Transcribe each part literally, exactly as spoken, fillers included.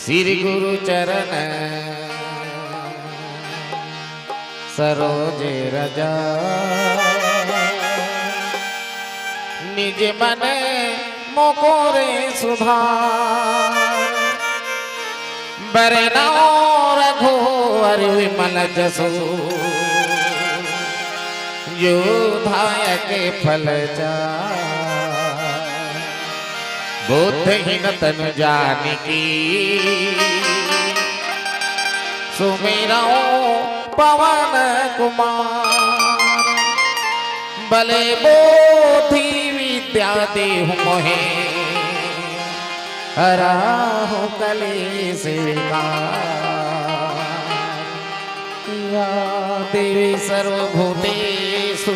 श्री गुरु चरण सरोज रज, निज मन मुकुर सुधार। बरनउँ रघुवर विमल जसु, जो दायक फल चारि। बुद्धिहीन तन जानिके, सुमिरउँ पवन कुमार। बल बुद्धि विद्या देहु मोहे, हरहु कलेस विकार। या देवी सर्वभूतेषु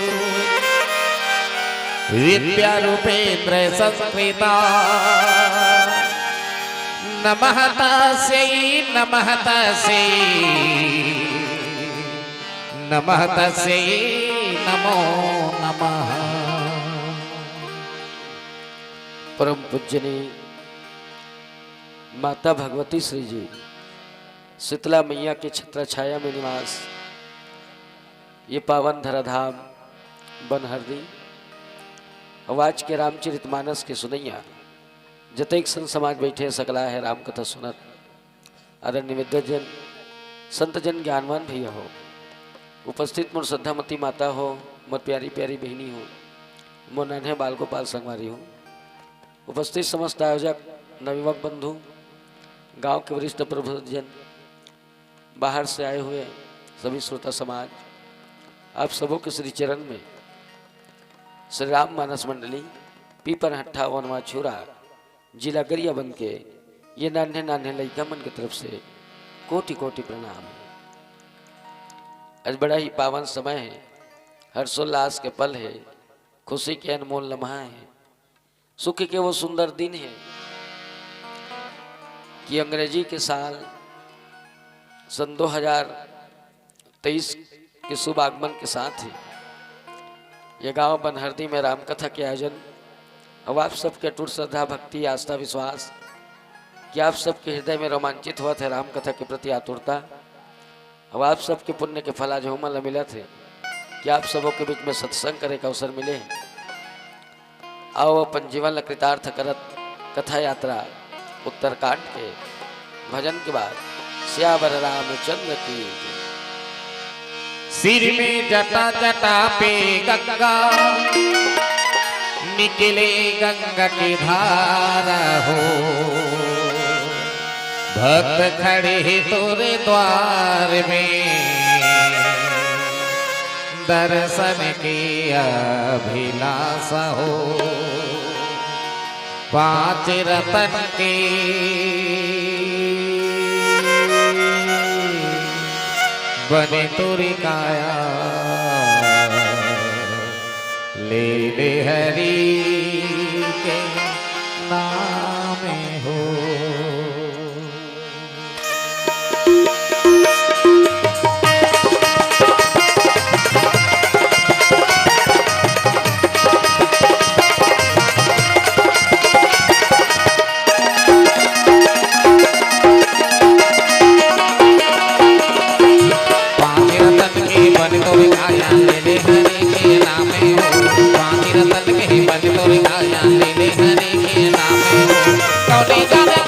विद्यारूपेण संस्थिता। नमः तस्यै, नमः तस्यै, नमः तस्यै, नमो नमः। परम पूजनीय माता भगवती श्री जी शीतला मैया के छत्र छाया में निवास, ये पावन धराधाम बनहरदी। अउ आज के रामचरित मानस के सुनइया जतेक संत समाज बइठे, सकला हे राम कथा सुनत। आदरणीय विद्वजन, संतजन, ज्ञानवान भैया हो, उपस्थित मोर श्रद्धामती माता हो, मोर प्यारी प्यारी बहिनी हो, मोर नन्हे बाल गोपाल संगवारी हो, उपस्थित समस्त आयोजक, नवयुवक बंधु, गांव के वरिष्ठ प्रबुद्धजन, बाहर से आए हुए सभी श्रोता समाज, आप सबों के श्री चरण में श्री राम मानस मंडली, पीपर हट्ठा, वनवा छुरा, जिला गरियाबंद के ये नान्हे नान्हे लइका मन के तरफ से कोटि कोटि प्रणाम। आज बड़ा ही पावन समय हे, हर्षोल्लास के पल हे, खुशी के अनमोल लम्हा हे, सुख के वो सुंदर दिन हे कि अंग्रेजी के साल सन दो हज़ार तेईस के शुभ आगमन के साथ ही ये गांव बनहरदी में रामकथा के आयोजन। अब आप सबके अटूट श्रद्धा, भक्ति, आस्था, विश्वास कि आप सबके हृदय में रोमांचित होवत हे रामकथा के प्रति आतुरता। अब आप सबके पुण्य के फल आज हमन ल मिलत हे कि आप सबो के बीच में सत्संग करे के अवसर मिले हे। आओ अपन जीवन ल कृतार्थ करत कथा यात्रा उत्तरकांड के भजन के बाद सियावर रामचंद्र की जय। सिर में जटा जटा पे गंगा, निकले गंगा की धारा हो। भक्त खड़े हे तोरे द्वार में, दर्शन की अभिलाषा हो। पांच रतन के बने तोरी काया, ले ले हरि के नाम हो। पांच रतन के बने तोर काया, ले ले हरि के नाम हो। पांच रतन के बने तोर काया, ले ले हरि के नाम हो। कौने जाने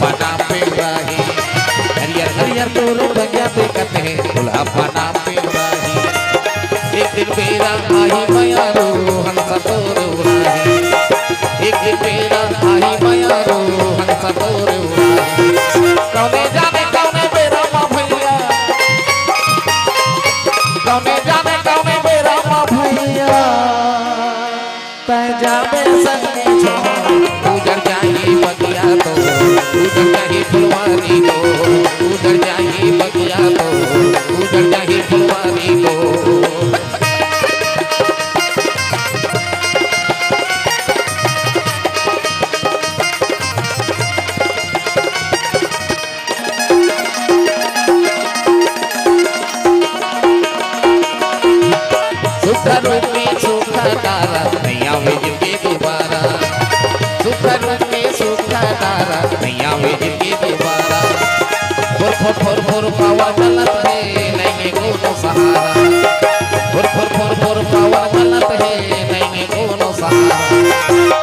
पना पे उड़ाही। हरियर हरियर तोर बगिया देखत हे, फूलहा पना पे उड़ाही। एक दिन बेरा आही मयारू, हंसा तोर उड़ाही। एक दिन बेरा आही मयारू, हंसा तोर उड़ाही। कौने जाने कौने बेरा मा भैया, कौने जाने कौने बेरा मा भैया। तै जाबे संगी छोड़, उजड़ जाही बगिया तो, उजड़ जाही फुलवारी तो, उजड़ जाही बगिया तो, उजड़ जाही फुलवारी तो। सुख रूप में सुख तारा, नैया विज के गुब्बारा। सुख रूप में सुख तारा, नैया विज के गुब्बारा। फुर फुर फुर फुर पावा चलत हे, नैया कोनो सहारा। फुर फुर फुर फुर पावा चलत हे, नैया कोनो सहारा।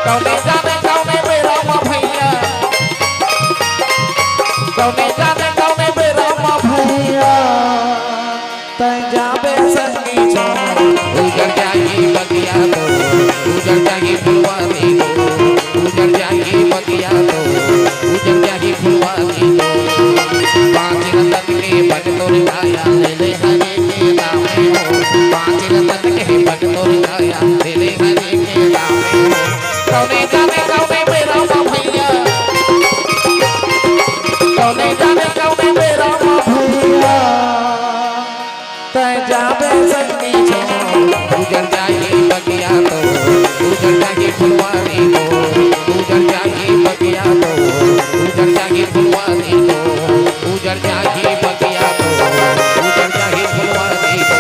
कौने जाने कौने बेरा मा भैया, कौने जाने कौने बेरा मा भैया। तै जाबे संगी छोड़, उजड़ जाही बगिया तो, उजड़ जाही फुलवारी तो, उजड़ जाही बगिया तो, उजड़ जाही फुलवारी तो। पाँच रतन के बन तोर काया, ले ले हरे के दाम हो। पाँच रतन के बन तोर काया, ले ले हरे के दाम हो। कौने जाने कौने बेरा मा भैया, कौने जाने कौने बेरा मा भैया। तै जाबे संगी छोड़, उजड़ जाही बगिया तो, उजड़ जाही फुलवारी तो, उजड़ जाही बगिया तो, उजड़ जाही फुलवारी तो, उजड़ जाही बगिया तो, उजड़ जाही फुलवारी तो,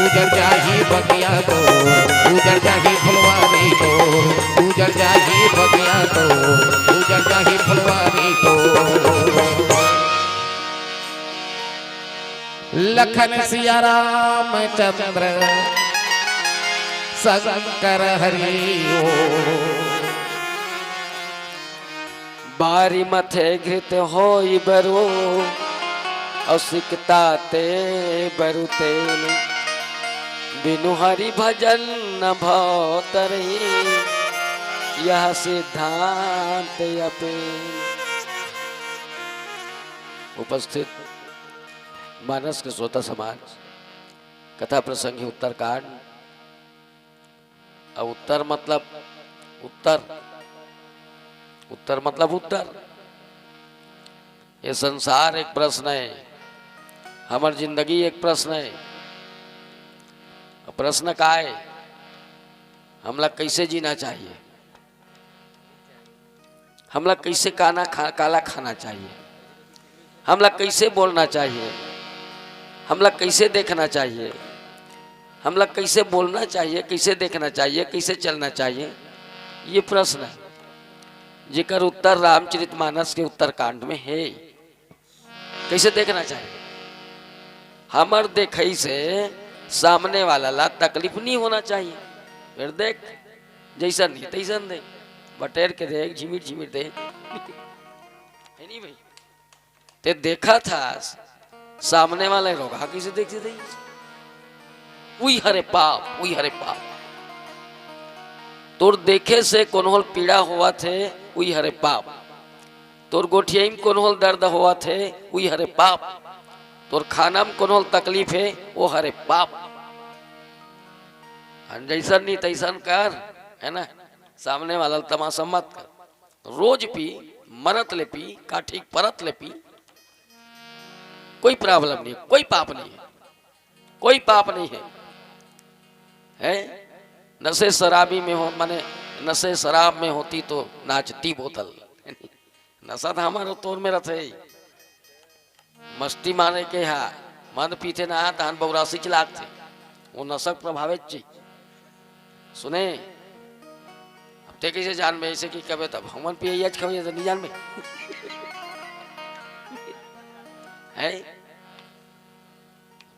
उजड़ जाही बगिया तो, उजड़ जाही फुलवारी तो, उजड़ जाही बगिया तो, उजड़ जाही फुलवारी तो। लखन सिया रामचंद्र शंकर हरि ओ। बारी मथे घृत होई बरु, अउ सिकता ते बरु तेल। बिनु हरि भजन न भव तरही, यह सिद्धांत अपेल। उपस्थित मानस के श्रोता समाज, कथा प्रसंग हे उत्तरकांड। अब उत्तर मतलब उत्तर, उत्तर मतलब उत्तर। ये संसार एक प्रश्न हे, हमर जिंदगी एक प्रश्न हे। अब प्रश्न का हे, हमला कैसे जीना चाहिए? हमला कैसे काना खा-, काला खाना चाहिए, हमला कैसे बोलना चाहिए, हमला कैसे देखना चाहिए, हमला कैसे बोलना चाहिए, कैसे देखना चाहिए, कैसे चलना चाहिए, ये प्रश्न हे, जेकर उत्तर रामचरितमानस के उत्तरकांड में हे। कैसे देखना चाहिए? हमर देखई से सामने वाला ला तकलीफ नहीं होना चाहिए। फिर देख, जैसन नहीं तैसन देख, बटेर के देख, झिमिर झिमिर देख, हे नहीं भाई? ते देखत हस, सामने वाला रोगहा कैसे देख देते? उई हरे पाप, उई हरे पाप। तोर देखे से कोनहोल पीड़ा होवत हे, उई हरे पाप। तोर गोठियाई में कोनहोल दर्द होवत हे, उई हरे पाप। तोर खाना में कोनहोल तकलीफ हे, वो हरे पाप। अन जैसन नहीं तैसन कर, हे ना, सामने वाला ल तमाशा मत कर। रोज पी, मरत ले पी, काठी परत ले पी, कोई problem नहीं हे, कोई पाप नहीं हे, कोई पाप नहीं हे। हैं? नशे शराबी में हो, माने नशे शराब में होती तो नाचती बोतल। नशा तो हमर तोर में रथे। मस्ती मारे के हा, मद पीथे ना, तहन बौरासी च लागथे। वो नशा के प्रभावे च। सुने, अब ते कैसे जानबे? ऐसे कि कबे तब हमन पियैया च खबे, तो नहीं जानबे। हैं?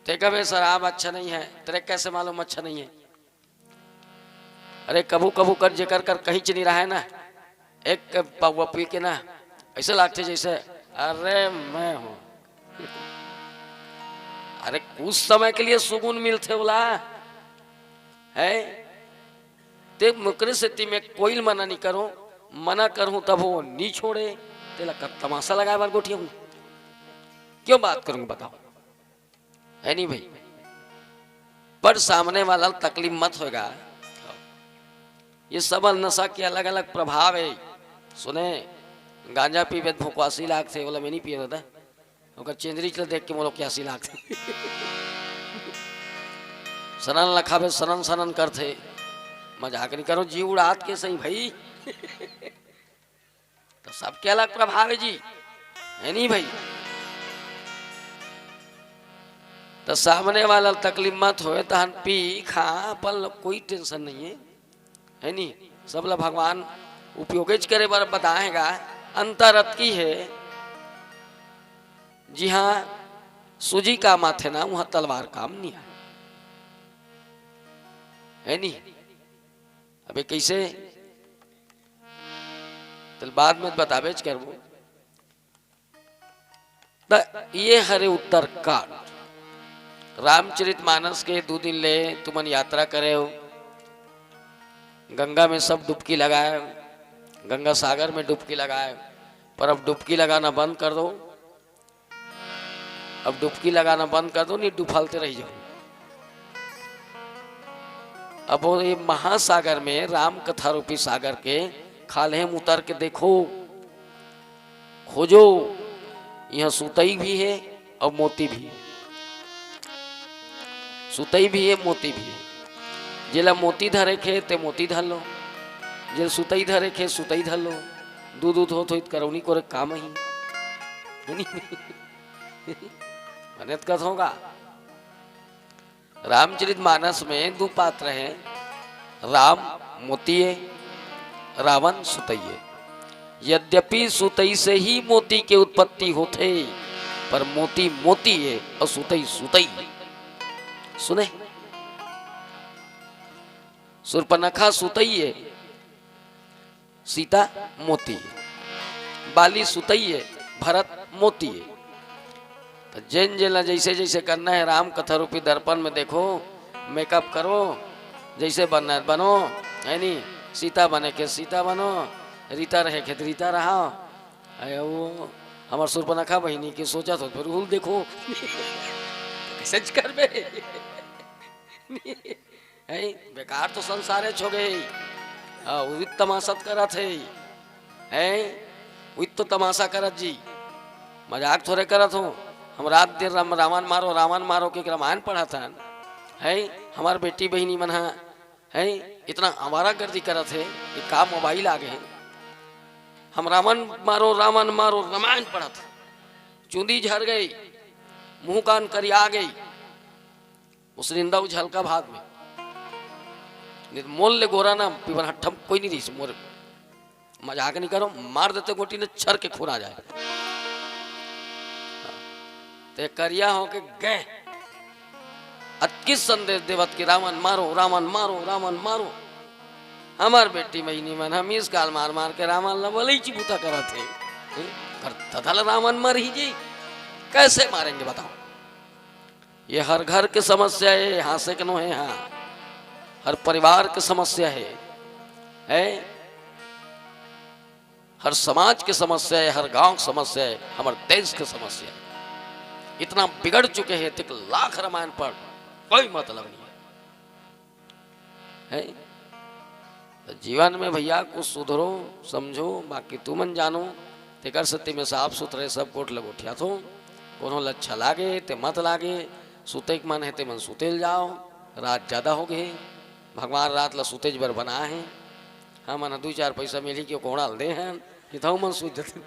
ते कबे शराब अच्छा नहीं हे, तेरे कैसे मालूम अच्छा नहीं हे? अरे कभू कभू कर जेकर कर कहीं च नहीं रहे ना, एक पौवा पी के ना, ऐसे लागथे जैसे, अरे मैं हूं। अरे कुछ समय के लिए सुकून मिलथे बोला है। ते मुकरे से ती मैं कोई मना नहीं करूं, मना करूं तब वो नहीं छोड़े। तेला कर तमाशा लगाए बार गोठिया हूं, क्यों बात करूंगा बताओ? है नहीं भाई? पर सामने वाला तकलीफ मत होगा। ये सब नशा के अलग अलग प्रभाव है। सुने, गांजा पीबे त भोकवासी लागथे, बोला मैं नहीं पिए दादा। ओकर चेंदरी चल देख के मोरो क्यासी लागथे। सनन लखाबे सनन सनन करथे। मजाक नहीं करो, जी उड़ात के सही भाई। तो सबके अलग प्रभाव है जी, है नहीं भाई? तो सामने वाला तकलीफ मत होए, तहन पी खा, अपन ल कोई टेंशन नहीं है, है नहीं? सब ला भगवान उपयोगेच करे बर बताएगा। अंतर अतकी है, जिहां सूजी काम आथे ना, उहां तलवार काम नहीं आए, है नहीं? अबे कैसे? तल बाद में बताबेच करबो। त ये हरे उत्तरकांड। रामचरित मानस के दू दिन ले तुमन यात्रा करे हो, गंगा में सब डुबकी लगाए, गंगा सागर में डुबकी लगाए, पर अब डुबकी लगाना बंद कर दो। अब डुबकी लगाना बंद कर दो, नहीं डुफलते रह जाओ। अब वो ये महासागर में, राम कथा रूपी सागर के खाल्हे में उतर के देखो, खोजो, यहां सुतई भी है और मोती भी है। सुतई भी है, मोती भी है। जेला मोती धरे खे ते मोती धर लो, जेला सुतई धरे खे सुतई धर लो। दूध उध होत होई त करौनी कोरे काम ही। है नी? बने त कथों का। रामचरित मानस में दू पात्र हैं, राम मोतीये, रावण सुतैये। यद्यपि सुतई से ही मोती के उत्पत्ति होथे, पर मोती मोतीये और सुतई सुतैये। सुने, सुर्पनखा सुतैये, सीता मोती, बाली सुतैये, भरत मोती। त जेन जेन ला जैसे जैसे करना है, राम कथा रूपी दर्पण में देखो, मेकअप करो, जैसे बनना है बनो, है नी? सीता बने के सीता बनो, रीता रहे के त रीता रहा। अरे वो हमर सुर्पनखा बहिनी के सोचत हो, फिर उल देखो। कैसे करबे? हैं? बेकार तो संसारे छ गे। हाँ, उही त तमाशा करत हे। हैं? उही तो तमाशा करत जी। मजाक थोरे करत हो। हम रात दिन राम-, रावण मारो, रावण मारो के रामायण पढ़त हन। हैं? हमार बेटी बहिनी मन ह, हैं? इतना आवारागर्दी करत हे कि का मोबाइल आ गे हे। हम रावण मारो, रावण मारो, रामायण पढ़त हे। चुंदी झर गई, मुंह कान करिया गई। उसने इंदा उझलका भाग में। नहीं तो मोल ले गोरा ना, पीवन हट्ठम कोई नहीं रही मोर। मजाक नहीं करो, मार देते गोटी ने छर के खून आ जाए। ते करिया हो के गए। अतकी संदेश देवत कि रावण मारो, रावण मारो, रावण मारो। हमार बेटी बहिनी मन हम इस काल मार मार के रावण ला बोले ही चिबूता करत हे। हैं? कर तथल रावण मर ही जी। कैसे मारेंगे बताओ? ये हर घर के समस्या हे, हांसे के नोहे हा। हर परिवार के समस्या हे, है? हर समाज के समस्या हे, हर गांव के समस्या हे, हमर देश के समस्या हे। इतना बिगड़ चुके हे, तेक लाख रामायण पढ़, कोई मतलब नहीं हे। हैं? त जीवन में भैया कुछ सुधरो, समझो, बाकी तुमन जानो। तेकर सेती मैं साफ सुथरे सब गोठ ल गोठियाथों। कोनो ल अच्छा लागे ते मत लागे, सुते के मन हे ते मन सुते ल जाओ। रात ज्यादा हो गे, भगवान रात ल सुतेच बर बनाए हे। हमन ह दू चार पैसा मिलही के कोड़ा ल दे हन, कि तहु मन सूत जथे।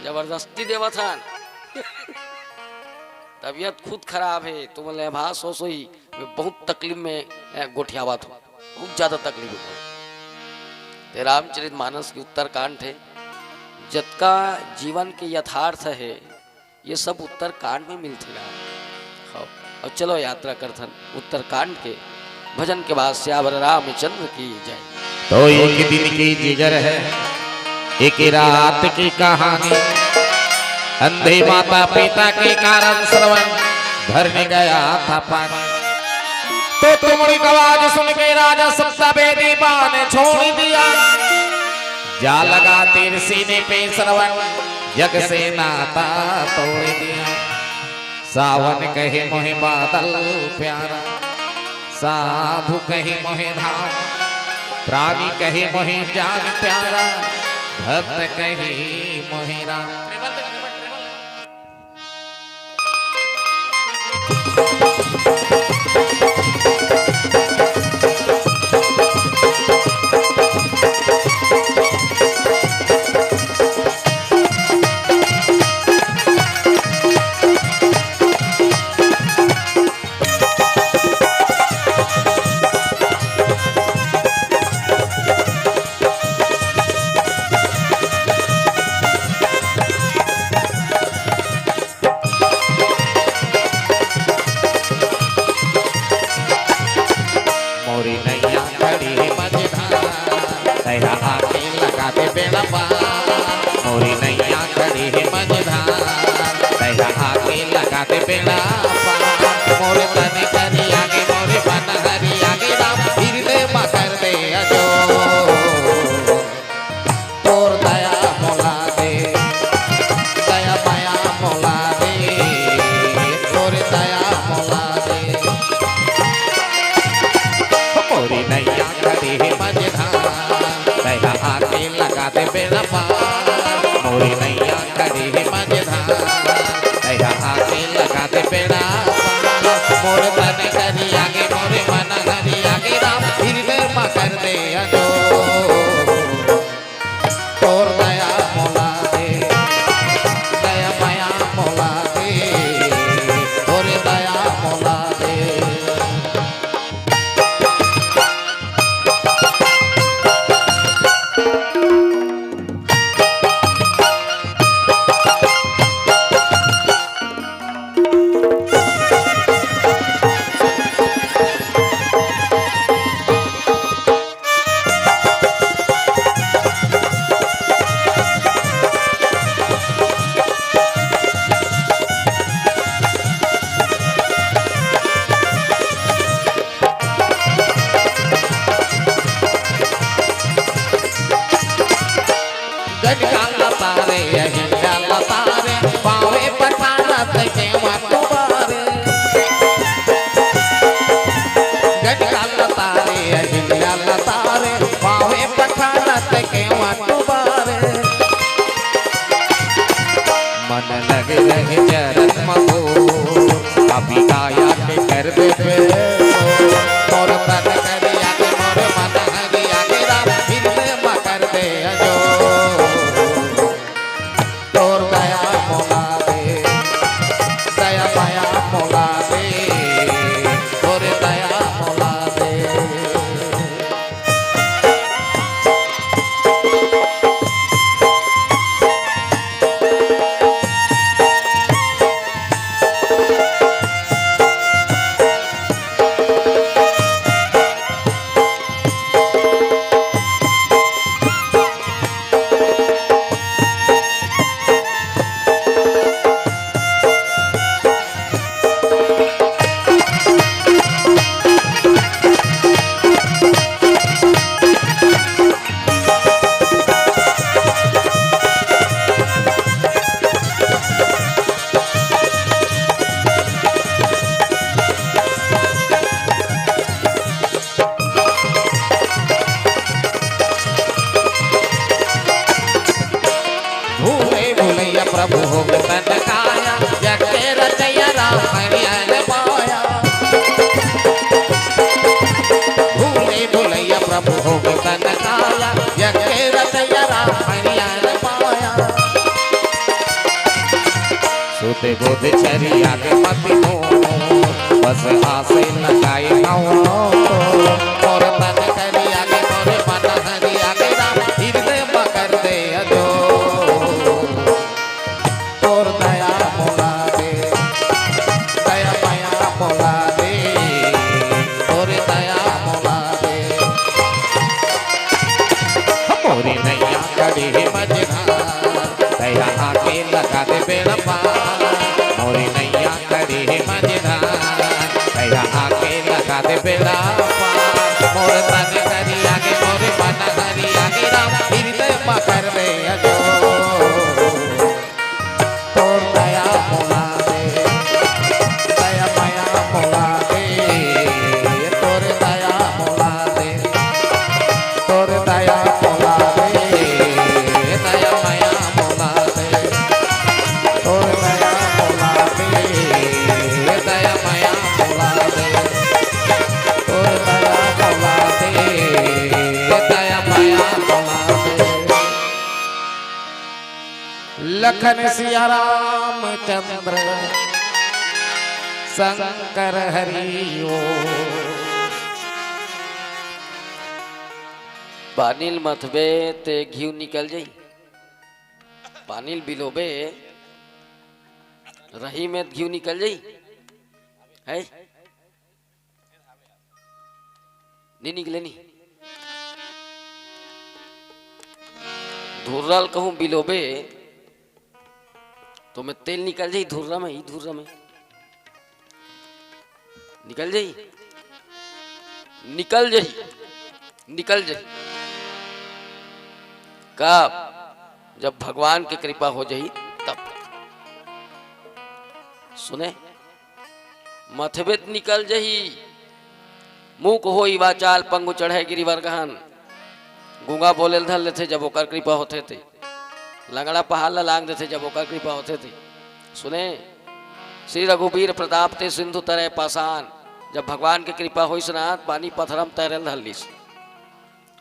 जबरदस्ती देवत हन। तबीयत खुद खराब हे, तुमन ल आभास होस होही, मैं बहुत तकलीफ में, ए, गोठियावत हूँ, बहुत ज्यादा तकलीफ में। ते रामचरित मानस के उत्तरकांड हे, जतका जीवन के यथार्थ हे, ये सब उत्तरकांड में मिलथे गा। हाँ, अब चलो यात्रा करथन उत्तरकांड के। भजन के बाद सियावर रामचंद्र की जय। तो एक दिन के जिगर है, एक रात की कहानी। अंधे माता पिता के कारण श्रवण घर में गया था पानी। तो तुमड़ी का आवाज सुन के राजा सप्ता बेदी बान छोड़ दिया। जा लगा तीर सीने पे श्रवण, जग से नाता तोड़ दिया। सावन कहे मोहे बादल प्यारा, साधु कहे मोहे धाम, प्राणी कहे मोहे जान प्यारा, भक्त कहे मोहे राम। मोरी नैया खड़ी हे मझधार, तैहा आके लगा दे बेड़ा पार। मोरी नैया खड़ी हे मझधार, तैहा आके लगा दे बेड़ा पार। मोर तन करिया गे, मोर मन हरिया गे, राम फिर ले मकर दे अजो। तोर दया मोला दे, दया माया मोला दे, तोर दया मोला दे। मोरी नैया खड़ी हे मझधार, तैहा आके लगा दे बेड़ा पार। मोरी नैया खड़ी हे मझधार, तैहा आके लगा दे बेड़ा पार। मोर तन करिया गे, मोर मन हरिया गे, राम फिर ले मकर दे अजो। तोर दया मोला दे, दया माया मोला दे, तोर दया मोला दे। गजका लता रे, अहिल्या लता रे, पावे पठारत के वाटुबारे। गजका लता रे, अहिल्या लता रे, पावे पठारत के वाटुबारे। मन लगे रहे चरण मधुर, अभी काया के कर दे बेसो। मोर तन करिया के, मोर मन हरिया के, राम फिर ले मकर दे अजो। तोर दया मोला दे, दया माया मोला दे, तोर दया मोला दे। भूले भुलैया प्रभु होगे तन काया, जग के रचैया राम हरियल पाया। भूले भुलैया प्रभु होगे तन काया, जग के रचैया राम हरियल पाया। सुध बुध चरिया के मति मोर, बस आसे लगाए हवं। मोर तन करिया के, मोर मन हरिया के, राम हृदय मकर दे अजो। तोर दया मोला दे, दया माया मोला दे, तोर दया मोला दे। मोरी नैया खड़ी हे मझ बेड़ा पार। मोर तन करिया गे, मोर मन हरिया गे, राम हृदय पकड़ ले अजो। तोर दया मोला दे, दया मया मोला दे, तोर दया मोला दे, तोर दया मोला दे, दया मया मोला दे, तोर दया मोला दे, दया मया मोला दे, तोर दया मोला दे, दया मया मोला दे। लखन सिया रामचंद्र शंकर हरि ओ। पानी ल मथबे ते घीव निकल जाई, पानी ल बिलोबे रही में घीव निकल जाई, है? नी निकले नी। धुर्रा ल कहूं बिलोबे तो में तेल निकल जाई धुर्रा में, ई धुर्रा में निकल जाई, निकल जाई, निकल जाई। कब? जब भगवान के कृपा हो जाई तब। सुने, मथबे त निकल जही। मूक होई वाचाल पंगु चढ़े गिरिवर गहन। गूंगा बोले ल धर लेथे जब ओकर कृपा होथे ते। लंगड़ा पहाड़ ल लांग देथे जब ओकर कृपा होथे ते। सुने, श्री रघुबीर प्रताप ते सिंधु तरे पासान। जब भगवान के कृपा होइस ना, पानी पथरा म तैरे ल धर लिस।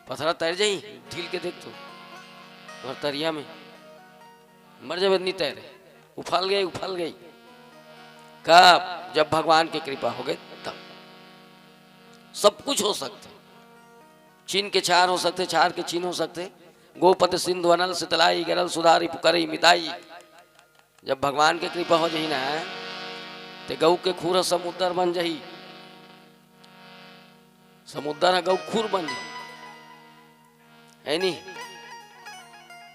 पथरा तैर जही, ढील के देख तो, तोहर तरिया में मर जाबे, नी तैरे, उफल गई, उफल गई। कब? जब भगवान के कृपा हो गई तब। सब कुछ हो सकथे। चीन के छार हो सकथे, छार के चीन हो सकथे। गोपद सिंधु अनल सितलाई, गरल सुधारी पुकरई मिताई। जब भगवान के कृपा हो जही ना, ते गऊ के खूर ह समुद्र बन जही, समुद्र ह गऊ के खूर बन जही, है नी?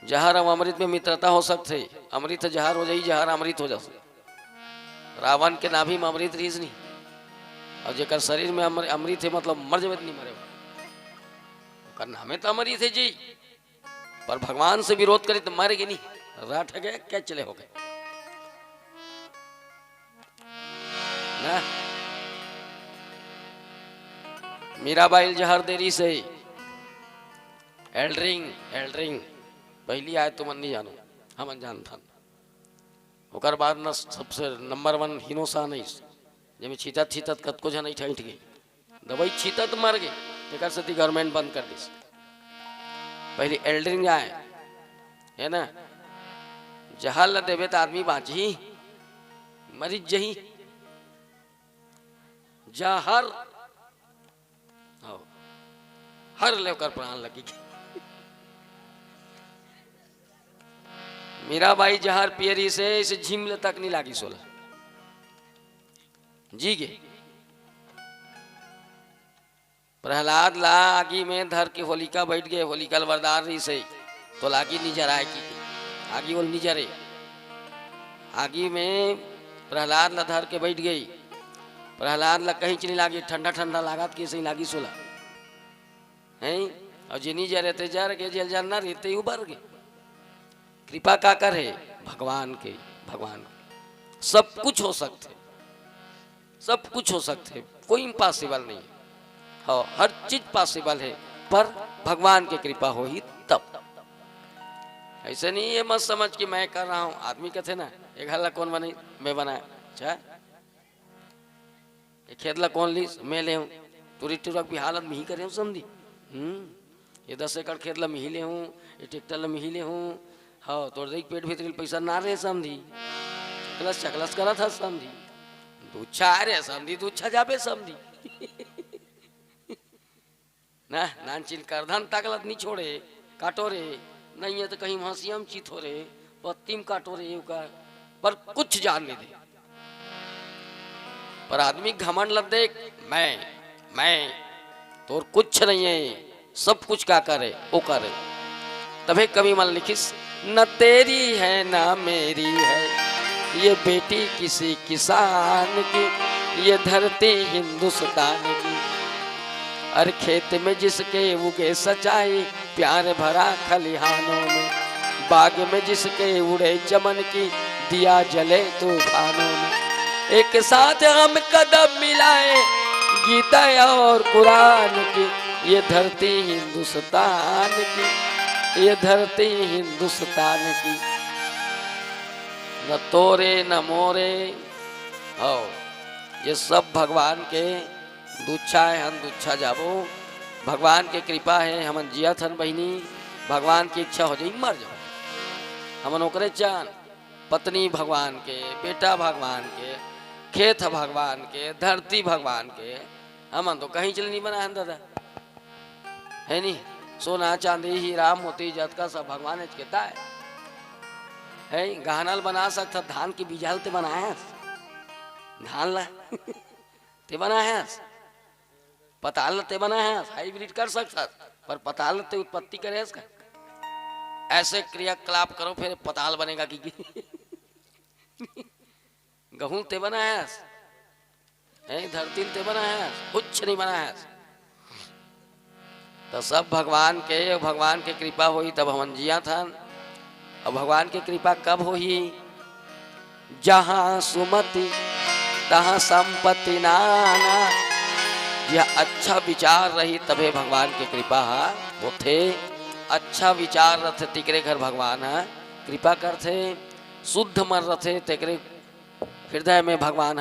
जहर अउ अमृत में मित्रता हो सकथे, अमृत ह जहर हो जाही, जहर अमृत हो जाथे। रावण के नाभि में अमृत रहिस नी, अउ जेकर शरीर में अमृ-, अमृत हे, मतलब मर जाबे त नी मरे, ओकर नामे त अमृत हे जी। पर भगवान से विरोध करे त मर गे नी, राठ गए, क्या चले हो गए ना। मीराबाई ल जहर दे रहिस हे, एल्ड्रिंग, एल्ड्रिंग, पहिली आय तुमन नी जानो, हमन जानथन। ओकर बाद न सबसे नंबर वन हिनोसान आइस, जेमे छीतत छीतत कतको झन अइठा अइठ गे। दवाई छीतत मर गे, तेकर सेती गवर्नमेंट बंद कर दिस। पहिली एल्ड्रिंग आय, है ना, जहर ल देबे त आदमी बांचही, मरिच जही। जहर, हव, हर ले ओकर प्राण लगी। मीराबाई जहर पिए रहिस हे, इसे झिम ले तक नी लागिस ओला। जी गे। प्रहलाद ला आगी में धर के होलिका बइठ गे, होलिका ल वरदान रहिस हे, तो आगी नी जराय कि, आगी ओला नी जरे। आगी में प्रहलाद ला धर के बइठ गे, प्रहलाद ला कहींच नी लागे, ठंडा ठंडा लागत के सही लागिस ओला, हैं? अउ जे नी जरे ते जर गे, जेला जरना रहिस ते उबर गे। कृपा काकर हे? भगवान के, भगवान के। सब कुछ हो सकथे, सब कुछ हो सकथे, कोई इम्पॉसिबल नहीं हे। हाँ, हर चीज पॉसिबल हे, पर भगवान के कृपा होही तब। ऐसे नहीं ये मत समझ कि मैं कर रहा हूँ। आदमी कथे ना, "ये घर ला कौन बने?" मैं बनाया। अच्छा, ये खेत ला कौन लीस? मैं ले हूँ। टूरी टूरा के बिहाव ला मिही करे हूँ समधी। हम्म, ये दस एकड़ खेत ला मिही ले हूँ, ये ट्रैक्टर ला मिही ले हूँ। हाँ, तोर देख पेट भीतरी ल पैसा ना रे समधी। चकलस चकलस करत हस समधी। दूछा रे समधी, दूछा जाबे समधी। ना, नानचिन करधन तक ल नी छोड़े, काटो रे। नहीं है तो कहीं हंसिया म चित हो रे, पत्ती म काटो रे, ओकर पर कुछ जान नहीं दे। पर आदमी घमंड ल देख, मैं, मैं, तोर कुछ नहीं है, सब कुछ काकर हे, ओकर हे। तभे कवि मन लिखिस, "न तेरी है ना मेरी है, ये बेटी किसी किसान की, ये धरती हिंदुस्तान की।" अरे खेत में जिसके उगे सचाई, प्यार भरा खलिहानों में, बाग में जिसके उड़े चमन की, दिया जले तूफानों में। एक साथ हम कदम मिलाए, गीता और कुरान की, ये धरती हिंदुस्तान की, ये धरती हिंदुस्तान की। न तोरे न मोरे, हो, ये सब भगवान के दुच्छा है, हम दुच्छा जाबो। भगवान के कृपा है, हमन जियत हन बहिनी, भगवान की इच्छा हो जाई, मर जाओ। हमन ओकरे चान, पत्नी भगवान के, बेटा भगवान के, खेत भगवान के, धरती भगवान के, हमन तो कहीं चले नहीं बना है दादा, है नहीं? सोना चांदी हीरा मोती जतका सब भगवान के ताय है। गहना ल बना सकत, धान के बीजा ल ते बनाए हस, धान ला ते बनाए हस, पताल ल ते बनाए हस, हाइब्रिड कर सकत, पर पताल ल ते उत्पत्ति करे हस का? ऐसे क्रियाकलाप करो, फिर पताल बनेगा कि, कि? गहूं ल ते बनाए हस, हैं, धरती ल ते बनाए हस, कुछ नहीं बनाए हस। तो सब भगवान के, भगवान के कृपा होई तब हमन जियत हन। और भगवान के कृपा कब होही? जहाँ सुमति तहाँ संपत्ति नाना। यह अच्छा विचार रही तभे भगवान के कृपा ह होथे। अच्छा विचार रथे तेकरे घर भगवान ह कृपा करथे। शुद्ध मन रथे तेकरे हृदय में भगवान ह